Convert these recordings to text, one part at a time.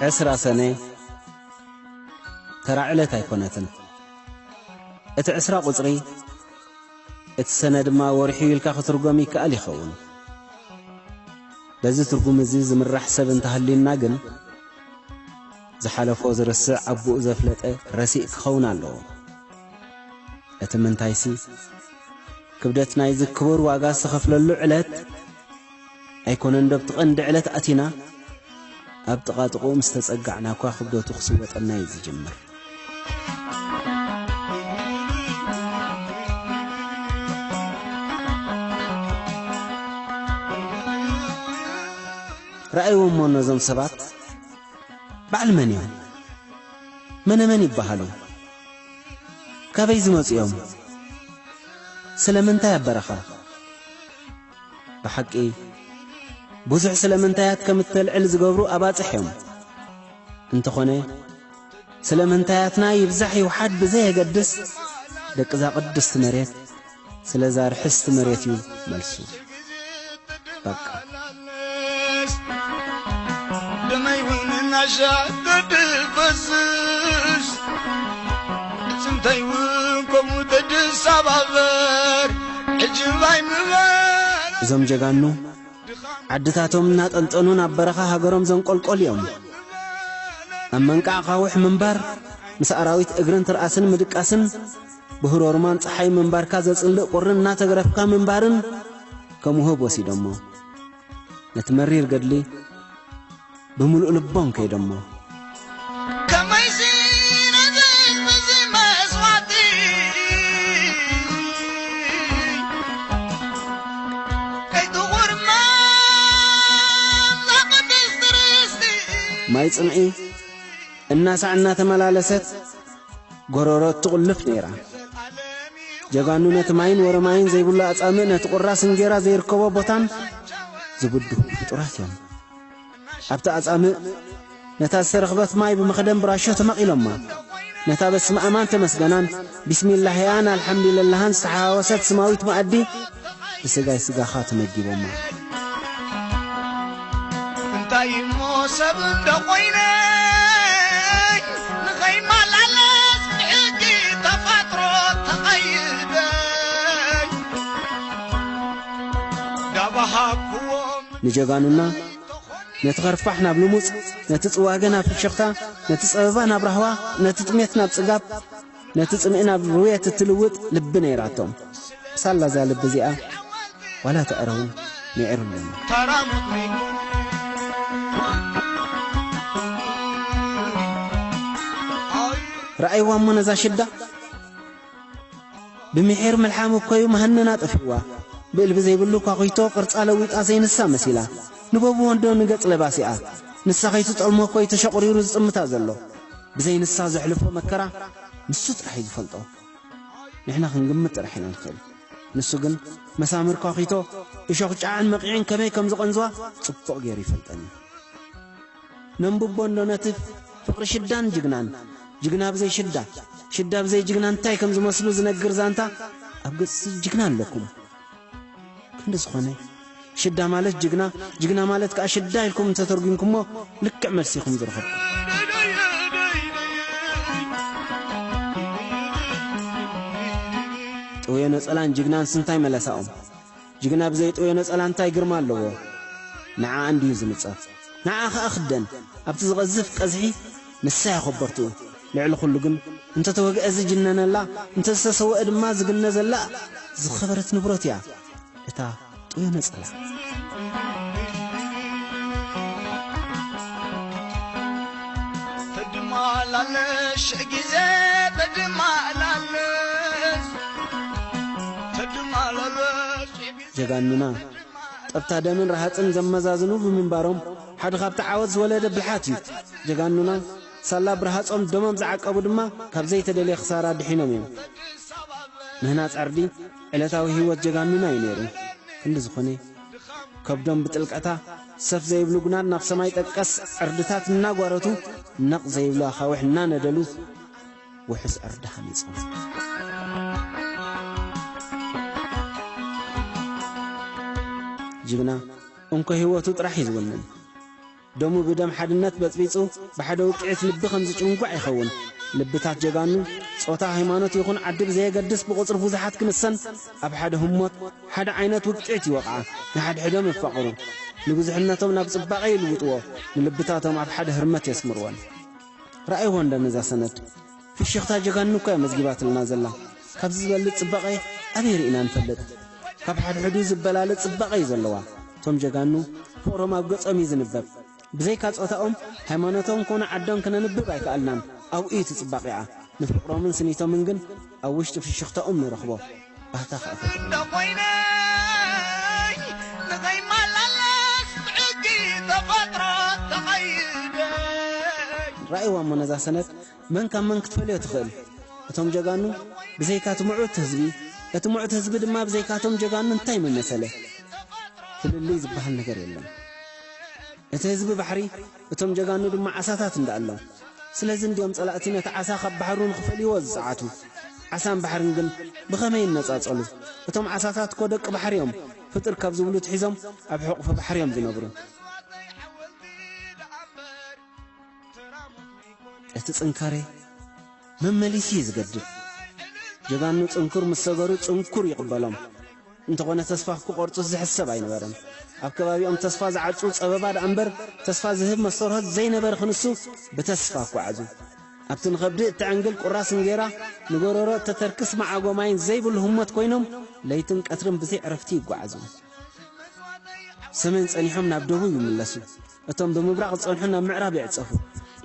ዕስራ ሰነ ተራ ዕለት ኣይኮነትን። እቲ ዕስራ ቁጽሪ፣ እቲ ሰነ ድማ ወርሒ ኢልካ ክትርጎም ይከኣል ይኸውን። በዚ ትርጉም እዚ ዝምራሕ ሰብ እንተሃልዩና ግን፣ ዝሓለፎ ዝርስዕ ኣቦኡ ዘፍለጠ ረሲእ ክኸውን ኣለዎ። እቲ ምንታይሲ፣ ክብደት ናይዚ ክቡር ዋጋ ዝተኸፍለሉ ዕለት ኣይኮነን ዶ ኣብቲ ቀንዲ ዕለት ኣቲና፣ ኣብ ጥቓ ጥቕኡ ምስ ተጸጋዕና እኳ ክብደቱ ክስወጠና እዩ ዝጅምር። ረኣይዎም እሞ ነዞም ሰባት በዓል መን እዮም? መነመን ይበሃሉ? ካበይ ዝመጹ እዮም? ስለምንታይ ኣብ በረኻ? ብሓቂ፣ ብዙሕ ስለምንታያት ከም እተልዕል ዝገብሩ ኣባጽሕ እዮም። እንተኾነ፣ ስለምንታያትና ይብዛሕ ይውሓድ ብዘየገድስ፣ ደቂ እዛ ቅድስቲ መሬት፣ ስለዛ ርሕስቲ መሬት እዩ መልሱ። በቃ። ደመይ እውን እናሻ ተድፈስስ፣ ጽንተይ እውን ከምኡ ተድሳባበር፣ ዕጅብ ኣይምበል። እዞም ጀጋኑ፣ ዓድታቶም እናጠንጠኑ ናብ በረኻ ሃገሮም ዘንቆልቆሉ እዮም። ኣብ መንቃዕ ኣኻውሕ ምንባር፣ ምስ ኣራዊት እግርን ትርኣስን ምድቃስን፣ ብህሮርማን ጸሓይ ምንባርካ ዘጽልእ ቁርን እናተገረፍካ ምንባርን ከም ውህብ ወሲዶሞ። ነቲ መሪር ገድሊ ብምሉእ ልቦም ከይዶሞ። ከመይሲ ነዚ ህዝቢ እዚ መስዋእቲ ከይትቑርመም እዛ ቅድስቲ ርስቲ። ማይ ጽምኢ እናሳዕ እናተመላለሰት ጎረሮ እትቑልፍ ነይራ። ጀጋኑ ነቲ ማይን ወረ ማይን ዘይብሉ ኣጻምእ፣ ነቲ ቁራስ እንጌራ ዘይርከቦ ቦታን ዝብድሁ ፍጡራት እዮም። ኣብቲ ኣጻምእ ነታ ዝተረኽበት ማይ ብመኽደን ብራሾ ተመቒሎማ። ነታ በስመ ኣማን ተመስገናን ቢስሚላህያን ኣልሓምዱሊላህን ዝተሓዋወሰት ስማዊት መኣዲ ብስጋይ ስጋኻ ተመጊቦማ። እንታይ እሞ ሰብ እንዶ ኮይነ ንኸይመላለስ ብሕጊ ተፈጥሮ ተቐይደ ዳባሃብክዎም። ንጀጋኑና ነቲ ኸርፋሕ ናብ ልሙጽ፣ ነቲ ጽዋገ ናብ ፍሽኽታ፣ ነቲ ጸበባ ናብ ራህዋ፣ ነቲ ጥሜት ናብ ጽጋብ፣ ነቲ ጽምኢ ናብ ርውየት እትልውጥ ልቢ ነይራቶም። ብሳላ እዛ ልቢ እዚኣ ዋላ ተዕረውን ምዒሩሎም። ተራሙት ሚጉ ረኣይዋ እሞ ነዛ ሽዳ። ብምሒር ምልሓም እኮዩ መሃነና ጠፊዋ። ብእልቢ ዘይብሉ ኳኺቶ ቅርጻ ለዊጣ ዘይንሳ መሲላ። ንበቡ ወንዶ ንገጽ ለባሲኣ። ንሳ ከይትጠልሞ እኮዩ ተሸቑሪሩ ዝጥምታ ዘሎ። ብዘይ ንሳ ዘሕልፎ መከራ ንሱ ጥራሕ እዩ ዝፈልጦ። ንሕና ክንግምት ጥራሕ ኢና ንኽእል። ንሱ ግን መሳምር ኳኺቶ እሾኽ ጫዕን መቒዕን ከመይ ከም ዝቐንዝዋ ጽቡቕ ገይሩ ይፈልጠን እዩ። ነንብቦ እንዶ ነቲ ፍቕሪ ሽዳን ጅግናን፣ ጅግና ብዘይ ሽዳ፣ ሽዳ ብዘይ ጅግና እንታይ ከም ዝመስሉ ዝነግር ዛንታ ኣብ ገጽ ጅግና ኣለኩም። ክንዲ ዝኾነ፣ ሽዳ ማለት ጅግና፣ ጅግና ማለት ከኣ ሽዳ ኢልኩም እንተተርጉምኩሞ ልክዕ መልሲ ኢኹም ዝረኸብኩም። ጥውዮ ነጸላን ጅግናንስ እንታይ መለሳኦም? ጅግና ብዘይ ጥውዮ ነጸላ እንታይ ግርማ ኣለዎ? ንዓኣ እንድዩ ዝንጸፍ። ንዓኣ ኸኣ ክደን። ኣብቲ ዝቐዝፍ ቀዝሒ ንሳ እያ ኸበርትኡ። ልዕሊ ኹሉ ግን፣ እንተተወግአ ዝጅነነላ፣ እንተዝተሰወአ ድማ ዝግነዘላ ዝኸበረት ንብረት እያ እታ ጥውዮ ነጸላ። ተድማላለሽ ግዜ ተድማላለሽ፣ ተድማላለሽ ግዜ። ጀጋኑና፣ ጠብታ ደምን ረሃጽን ዘመዛዝኑ ብምንባሮም፣ ሓደ ካብቲ ዓወት ዝወለደ ብልሓት እዩ። ጀጋኑና፣ ሳላ ብረሃጾም ደሞም ዝዓቀቡ ድማ፣ ካብ ዘይተደልየ ክሳራ ድሒኖም እዮም። ምህናጽ ዕርዲ፣ ዕለታዊ ህይወት ጀጋኑና እዩ ነይሩ። ክንዲ ዝኾነ፣ ከብዶም ብጥልቀታ፣ ሰፍ ዘይብሉ ጉናድ ናብ ሰማይ ጠቀስ ዕርድታት እናጓረቱ፣ ነቕ ዘይብሉ ኣኻውሕ እናነደሉ፣ ውሑስ ዕርዲ ሃኒጾም። ጅግና፣ እንኮ ህይወቱ ጥራሕ እዩ ዝውንን። ደሙ ብደም ሓድነት በጽቢጹ ብሓደ ውቅዒት ልቢ ከም ዝጭንጓዕ ይኸውን። ልብታት ጀጋኑ ጾታ፣ ሃይማኖት ይኹን ዓዲ ብዘየገድስ ብቁጽሪ ብዙሓት ክንሰን ኣብ ሓደ ህሞት ሓደ ዓይነት ውቅዒት ይወቕዓ። ንሓድሕዶም የፋቕሩ። ንብዙሕነቶም ናብ ጽባቐ ይልውጥዎ። ንልብታቶም ኣብ ሓደ ህርመት የስምርወን። ረኣይዎ እንደ ነዛ ሰነድ። ፍሽኽታ ጀጋኑ እኳ እያ መዝጊባትልና ዘላ። ካብዚ ዝበልጽ ጽባቐ ኣበይ ርኢና ንፈልጥ? ካብ ሓድሕዱ ዝበላለጽ ጽባቐ እዩ ዘለዋ። እቶም ጀጋኑ ፍቕሮም ኣብ ገጾም እዩ ዝንበብ። ብዘይካ ጾታኦም፣ ሃይማኖቶም ኮነ ዓዶም ክነንብብ ኣይከኣልናን። ኣብኡ እዩ እቲ ጽባቐኣ። ንፍቕሮምን ስኒቶምን ግን ኣብ ውሽጢ ፍሽኽታኦም ንረኽቦ። ባህታ ከኣ ፈጥሩ። እንተኾይነይ ንኸይመላለስ ብሕጊ ተፈጥሮ ተቐይደይ። ረኣይዋ እሞ ነዛ ሰነድ መን ካብ መን ክትፈልዮ ትኽእል? እቶም ጀጋኑ ብዘይካ እቲ ምዑት ህዝቢ፣ እቲ ምዑት ህዝቢ ድማ ብዘይካቶም ጀጋኑ እንታይ ምመሰለ? ፍልልይ ዝበሃል ነገር የለን። እቲ ህዝቢ ባሕሪ፣ እቶም ጀጋኑ ድማ ዓሳታት እንዳኣሎም። ስለዚ እንድዮም ጸላእቲ ነቲ ዓሳ ካብ ባሕሩ ንኽፈልይዎ ዝጸዓቱ። ዓሳን ባሕርን ግን ብኸመይ ይነጻጸሉ? እቶም ዓሳታት እኮ ደቂ ባሕሪ እዮም። ፍጥር ካብ ዝብሉ ትሒዞም ኣብ ሕቑፊ ባሕሪ እዮም ዝነብሩ። እቲ ጽንካሬ መመሊሱ እዩ ዝገድድ። ጀጋኑ ጽንኩር ምስ ሰገሩ ጽንኩር ይቕበሎም። እንተኾነ ተስፋ ክቖርጹ ዝሕሰብ ኣይነበረን። ኣብ ከባቢኦም ተስፋ ዝዓጹ ጸበባ ደኣ እምበር ተስፋ ዝህብ መስተርሆት ዘይነበረ ክንሱ ብተስፋ ኣጓዓዙ። ኣብቲ ንኸብዲ እተዐንግል ቁራስ እንጌራ ንጎረሮ እተተርክስ መዓጎ ማይን ዘይብሉ ህሞት ኮይኖም ለይትን ቀትርን ብዘይ ዕረፍቲ ይጓዓዙ። ሰሜን ጸኒሖም ናብ ደቡብ ይምለሱ። እቶም ብምብራቕ ዝጸንሑ ናብ ምዕራብ ይዕጸፉ።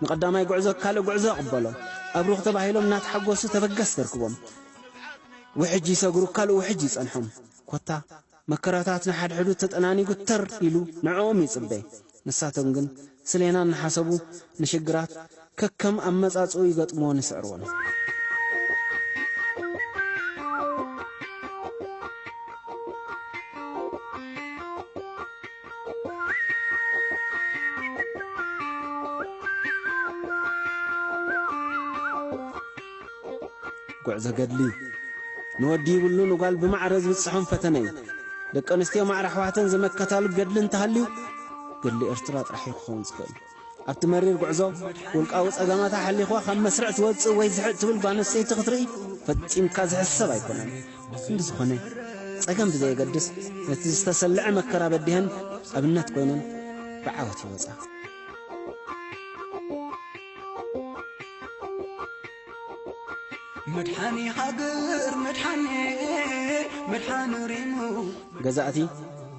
ንቐዳማይ ጉዕዞ ካልእ ጉዕዞ ይቕበሎ። ኣብሩኽ ተባሂሎም እናተሓጎሱ ተበገስ ተርክቦም። ውሕጅ ይሰግሩ፣ ካልእ ውሕጅ ይጸንሖም። ኮታ መከራታት ንሓድሕዱ ተጠናኒጉ ተር ኢሉ ንዕኦም ይጽበ። ንሳቶም ግን ስሌና እናሓሰቡ ንሽግራት ከከም ኣመጻጽኡ ይገጥምዎን ይስዕርዎን። ጉዕዞ ገድሊ ንወዲ ይብሉ ንጓል ብማዕረ ዝብጽሖም ፈተነ እዩ። ደቂ ኣንስትዮ ማዕረ ኣሕዋተን ዝመከታሉ ገድሊ እንተሃልዩ፣ ገድሊ ኤርትራ ጥራሕ እዩ ክኸውን ዝኽእል። ኣብቲ መሪር ጉዕዞ፣ ውልቃዊ ጸገማታ ሓሊኽዋ ካብ መስርዕ ትወጽእ ወይ ዝሕጥ ትብል ጓል ኣንስተይቲ ክትርኢ ፈጺምካ ዝሕሰብ ኣይኮነን። እንዲ ዝኾነ፣ ጸገም ብዘየገድስ፣ ነቲ ዝተሰልዐ መከራ በዲሀን ኣብነት ኮይነን ብዓወት ይወጻ። መድሓኒ ሃገር፣ መድሓኒ፣ መድሓኒ ሪሙ። ገዛእቲ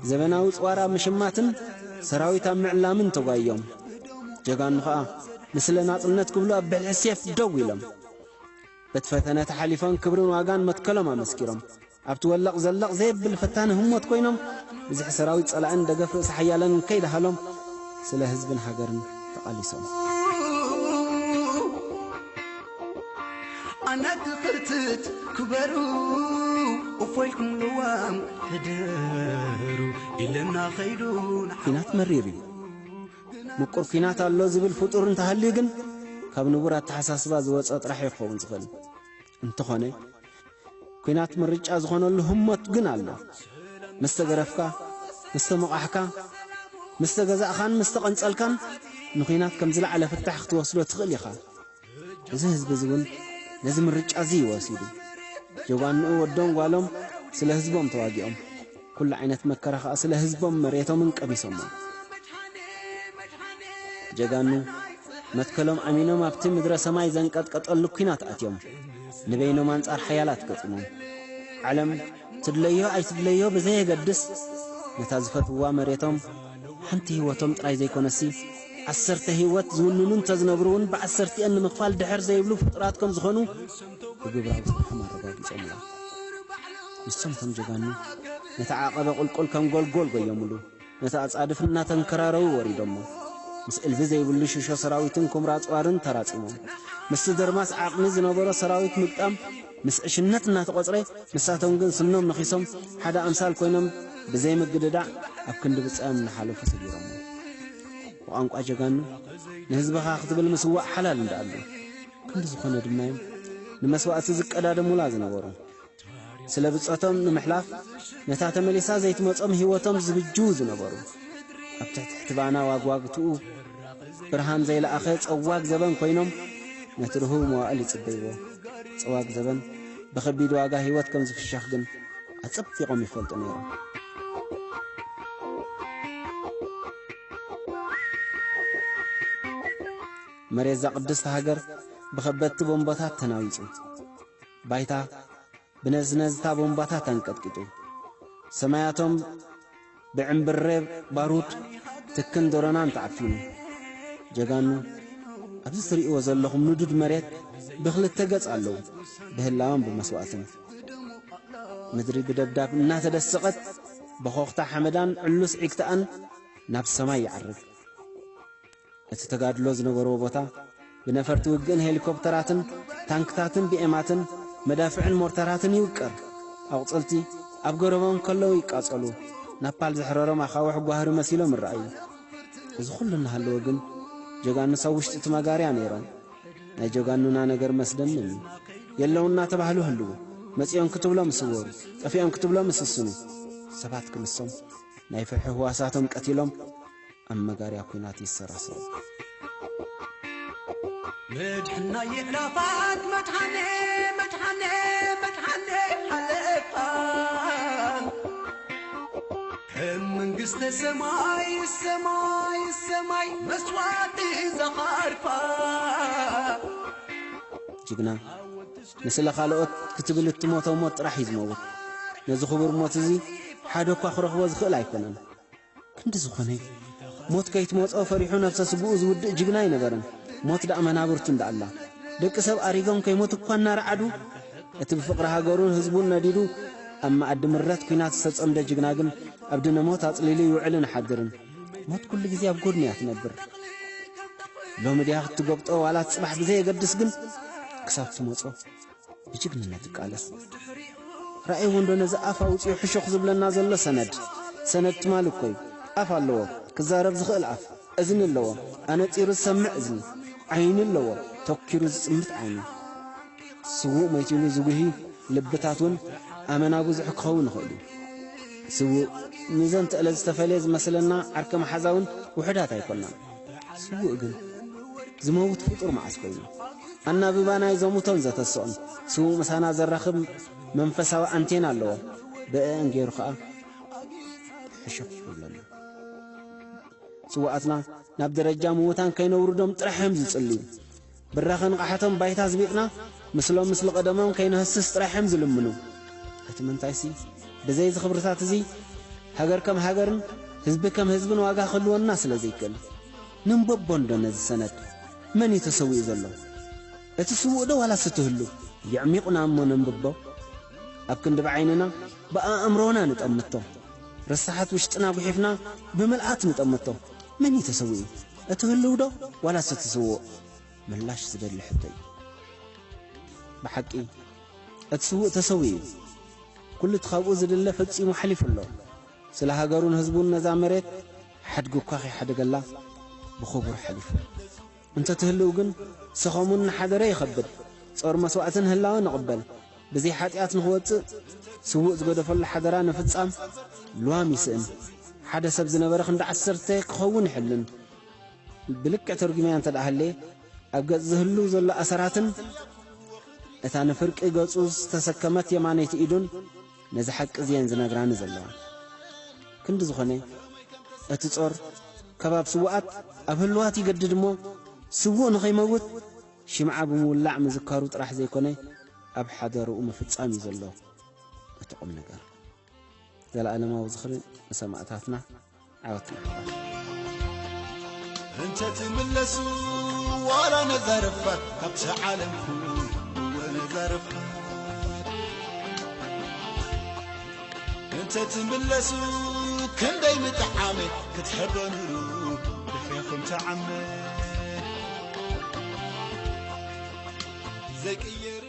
ዘበናዊ ጽዋር ኣብ ምሽማትን ሰራዊት ኣብ ምዕላምን ተጓዮም። ጀጋኑ ኸኣ ንስለ ናጽነት ክብሉ ኣብ ብልሒ ሴፍ ደው ኢሎም። በቲ ፈተነ ተሓሊፎም ክብርን ዋጋን መትከሎም ኣመስኪሮም። ኣብቲ ወለቕ ዘለቕ ዘየብል ፈታኒ ህሞት ኮይኖም፣ ብዝሒ ሰራዊት ጸላእን ደገፍ ርእሰ ሓያላንን ከይደሃሎም፣ ስለ ህዝብን ሃገርን ተቓሊሶም። ኣናት ክርትት ክበሩ፣ እፎይ ኢልኩም ልዋም ሕደሩ፣ ኢለና ኸይዱ። ኲናት መሪር እዩ። ምቁር ኲናት ኣሎ ዝብል ፍጡር እንተሃልዩ ግን፣ ካብ ንቡር ኣተሓሳስባ ዝወጸ ጥራሕ እዩ ክኸውን ዝኽእል። እንተኾነ፣ ኲናት ምርጫ ዝኾነሉ ህሞት ግን ኣሎ። ምስ ተገረፍካ፣ ምስ ተሞቓሕካ፣ ምስ ተገዛእኻን ምስ ተቐንጸልካን፣ ንኲናት ከም ዝለዓለ ፍታሕ ክትወስዶ ትኽእል ኢኻ። እዚ ህዝቢ እዚ እውን ነዚ ምርጫ እዚ እዩ ወሲዱ። ጀጋንኡ ወዶም ጓሎም ስለ ህዝቦም ተዋጊኦም። ኩሉ ዓይነት መከራ ኸኣ ስለ ህዝቦም መሬቶምን ቀሚሶሞ። ጀጋኑ መትከሎም ኣሚኖም ኣብቲ ምድረ ሰማይ ዘንቀጥቀጠሉ ኲናት ኣትዮም። ንበይኖም ኣንጻር ሓያላት ገጢሞም። ዓለም ትድለዮ ኣይትድለዮ ብዘየገድስ፣ ነታ ዝፈትውዋ መሬቶም ሓንቲ ህይወቶም ጥራይ ዘይኮነሲ፣ ዓሰርተ ህይወት ዝውንኑ እንተዝነብሩ እውን ብዓሰርቲኤን ንምኽፋል ድሕር ዘይብሉ ፍጡራት ከም ዝኾኑ ብግብራዊ ስርሖም ኣረጋጊጾምላ። ንሶም ከም ጀጋኑ ነቲ ዓቐበ ቁልቁል ከም ጎልጎል ጎዮምሉ። ነቲ ኣጻድፍ እናተንከራረዉ ወሪዶሞ። ምስ እልቢ ዘይብሉ ሽሾ ሰራዊትን ኩምራ ኣጽዋርን ተራጺሞም። ምስቲ ደርማስ ዓቕሚ ዝነበሮ ሰራዊት ምግጣም ምስ ዕሽነት እናተቖጽረ፣ ንሳቶም ግን ስኖም ነኺሶም ሓደ ኣምሳል ኮይኖም ብዘይ ምግድዳዕ ኣብ ክንዲ ብጻዮም እናሓለፉ ሰጊሮሞ። ብቋንቋ ጀጋኑ፣ ንህዝብኻ ክትብል ምስዋእ ሓላል እንዳኣሉ። ክንዲ ዝኾነ ድማ እዮም ንመስዋእቲ ዝቀዳደሙላ ዝነበሩ። ስለ ብጾቶም ንምሕላፍ ነታ ተመሊሳ ዘይትመጾም ህይወቶም ዝብጅዉ ዝነበሩ። ኣብ ትሕቲ ሕቲ ባና ዋግዋግትኡ ብርሃን ዘይለኣኸ ጸዋግ ዘበን ኮይኖም ነቲ ርሁው መዋእል ይጽበይዎ። ጸዋግ ዘበን ብኸቢድ ዋጋ ህይወት ከም ዝፍሸኽ ግን ኣጸቢቖም ይፈልጡ ነይሮም። መሬት እዛ ቅድስቲ ሃገር ብኸበድቲ ቦምባታት ተናዊጹ። ባይታ ብነዝነዝታ ቦምባታት ኣንቀጥቂጡ። ሰማያቶም ብዕምብሬ ባሩድ ትክን ዶረናን ተዓፊኑ። ጀጋኑ ኣብዚ ትርእይዎ ዘለኹም ንዱድ መሬት ብኽልተ ገጽ ኣለዉ፣ ብህላወን ብመስዋእትን። ምድሪ ብደብዳብ እናተደሰቐት በኾኽታ ሓመዳን ዕሉስ ዒግታኣን ናብ ሰማይ ይዓርግ። እቲ ተጋድሎ ዝነበርዎ ቦታ ብነፈርቲ ውግእን ሄሊኮፕተራትን ታንክታትን ቢኤማትን መዳፍዕን ሞርተራትን ይውቀር። ኣቑጽልቲ ኣብ ገረቦም ከለዉ ይቃጸሉ። ናፓል ዘሕረሮም ኣኻውሕ ጓህሪ መሲሎም ይረኣዩ። እዚ ኩሉ እናሃለወ ግን ጀጋኑስ ኣብ ውሽጢ እቲ መጋርያ ነይሮም። ናይ ጀጋኑና ነገር መስደምም እዩ። የለዉ እናተባህሉ ህልዉ። መጺኦም ክትብሎም ይስወሩ፣ ጠፊኦም ክትብሎም ይስስኑ። ሰባት ክምሶም ናይ ፍርሒ ህዋሳቶም ቀቲሎም ኣብ መጋርያ ኲናት ይሰራሰሩ። መድሕና የዕላፋት መድሓኔ መድሓኔ መድሓኔ ሓለፋ ከም መንግስተ ሰማይ ሰማይ ሰማይ መስዋዕቲ ዘኻርፋ። ጅግና ንስለ ካልኦት ክትብል እትሞቶ ሞት ጥራሕ እዩ ዝመውት። ነዚ ክቡር ሞት እዚ ሓደ እኳ ክረኽቦ ዝኽእል ኣይኮነን። ክንዲ ዝኾነ ሞት ከይትመጾ ፈሪሑ ነብሰ ስግኡ ዝውድእ ጅግና ኣይነበረን። ሞት ደኣ መናብርቱ እንዳ ኣላ ደቂ ሰብ ኣሪጎም ከይሞት እኳ እናረዓዱ እቲ ብፍቕሪ ሃገሩን ህዝቡን ነዲዱ ኣብ መኣዲ ምረት ኲናት ዝተጸምደ ጅግና ግን ኣብ ድነ ሞት ኣጽሊሉ ይውዕልን ይሓድርን። ሞት ኩሉ ግዜ ኣብ ጎድኑ እያ ትነብር። ሎሚ ድያ ክትጎብጦ ዋላ ጽባሕ ብዘየገድስ ግን ክሳብ ትመጾ ብጅግንነት ይቃለስ። ራእይዎ እንዶ ነዚ ኣፍ ኣውጺኡ ሕሹኽ ዝብለና ዘሎ ሰነድ። ሰነድ ትማሊ እኮ እዩ። ኣፍ ኣለዎ፣ ክዛረብ ዝኽእል ኣፍ፣ እዝኒ ኣለዎ፣ ኣነጺሩ ዝሰምዕ እዝኒ፣ ዓይኒ ኣለዎ፣ ተኪሩ ዝጽምት ዓይኒ። ስዉእ ሞይቱ ኢሉ ዝጉሂ ልብታት እውን ኣመና ብዙሕ ክኸውን ይኽእል እዩ። ስዉእ ሚዘን ተእለ ዝተፈልየ ዝመስለና ዓርከ መሓዛ እውን ውሑዳት ኣይኮናን። ስዉእ ግን ዝመውት ፍጡር መዓስ ኮይኑ? ኣናብባ ናይ ዘሙቶን ዘተስኦን ስዉእ ምሳና ዘራኽብ መንፈሳዊ ኣንቴና ኣለዎ። ብእአን ገይሩ ኸኣ ሕሹኽ ይብለና። ስዉኣትና ናብ ደረጃ ምዉታን ከይነውርዶም ጥራሕ እዮም ዝጽልዩ። ብራኸ ንቕሓቶም ባይታ ኣዝቢጥና ምስሎም ምስሊ ቀደሞም ከይንህስስ ጥራሕ እዮም ዝልምኑ። እቲ ምንታይሲ ብዘይ እዚ ክብርታት እዚ ሃገር ከም ሃገርን ህዝቢ ከም ህዝብን ዋጋ ክህልወና ስለ ዘይክእል። ነንበቦ እንዶ ነዚ ሰነድ መን እዩ ተሰዊኡ ዘሎ? እቲ ስዉእ ዶ ዋላስ እቲ ህሉው? የዕሚቑና እሞ ነንብቦ። ኣብ ክንዲ ብዓይንና ብኣእምሮና ንጠምቶ። ረሳሓት ውሽጥና ጉሒፍና ብምልኣት ንጠምቶ። መን እዩ ተሰዊኡ? እቲ ህሉው ዶ ዋላስ እቲ ስዉእ? ምላሽ ዝደሊ ሕቶ እዩ። ብሓቂ እቲ ስዉእ ተሰዊኡ እዩ። ኩሉ እቲ ካብኡ ዝድለ ፈጺሙ ሓሊፉ ኣሎ። ስለ ሃገሩን ህዝቡን ነዛ መሬት ሓድጊ እኳ ከይሓደገላ ብኽቡር ሓሊፉ። እንተ ትህልው ግን ሰኸሙን ንሓደረ ይኸብድ። ጾር መስዋእትን ህላወ ንቕበል። ብዘይ ሓጢኣት ንኽወጽእ ስዉእ ዝገደፈሉ ሓደራ ንፍጻም ልዋም ይስእን። ሓደ ሰብ ዝነበረ ክንዲ ዓሰርተ ክኸውን ይሕልን። ብልክዕ ተርጉምያ እንተ ደኣ ሃለየ፣ ኣብ ገጽ ዝህሉ ዘሎ ኣሰራትን እታ ንፍርቂ ገጹ ዝተሰከመት የማነይቲ ኢዱን ነዚ ሓቂ እዚየን ዝነግራኒ ዘለዋ። ክንዲ ዝኾነ፣ እቲ ጾር ከባብ ስዉኣት ኣብ ህሉዋት ይገድድ እሞ፣ ስዉእ ንኸይመውት ሽምዓ ብምውላዕ ምዝካሩ ጥራሕ ዘይኮነ፣ ኣብ ሓደርኡ ምፍጻም እዩ ዘሎ እቲ ቁም ነገር። ዘለኣለማዊ ዝኽሪ ንሰማእታትና። ዓወት ንሓፋሽ። እንተ ትምለሱ ዋላ ነዛ ረፋድ ካብቲ ዓለም ኩሉ ነዛ ረፋድ። እንተ ትምለሱ ክንደይ ምጠዓመ ክትሕበኑሉ ድሕሬኹም ተዓመ። ዘይቅየር